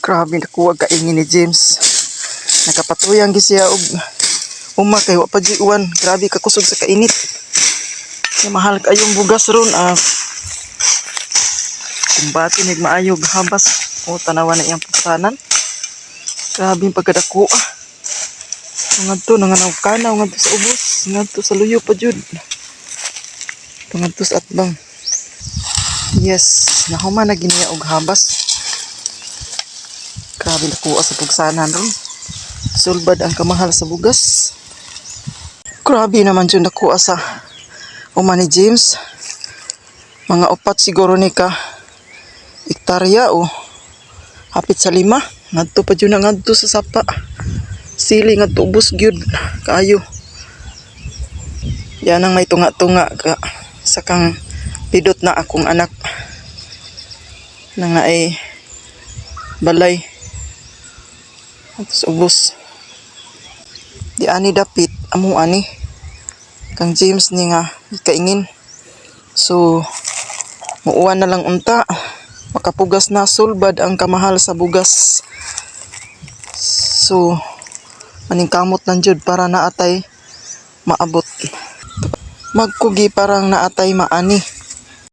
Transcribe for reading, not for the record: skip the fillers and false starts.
Grabe nakuha kaingin ni James. Nakapatuyang gi siya og uma kay wa pa juy uwan. Grabe ka kusog sa kainit. Kay mahal kayong bugas ron ah. Kumbati nig maayog habas. O, tanawa na iyang pugsanan. Grabe yung pagkadako ah. Ngadto nanganaw kanaw ngadto sa ubos, ngadto sa luyo pa jud. Ngadto sa atbang. Yes, nahuman na giniya og habas. Grabe nakuha sa pugsanan ron. Sulbad ang kamahal sa bugas. Grabe naman jud nakuha sa uma ni James. Mga 4 siguro ni ka ektarya o hapit sa 5. Ngadto pa jud na ngadto sa sapa. Sili ngadto ubos gyud kaayo. Yan ang may tunga-tunga ka sa kang pidot na akong anak. Nang naay balay. Ato sa ubos. Di ani dapit amo ani kang James ni nga kaingin. So muuwan na lang unta. Makapugas na, sulbad ang kamahal sa bugas. So maningkamot lang jud para naatay maabot. Magkugi parang naatay maani.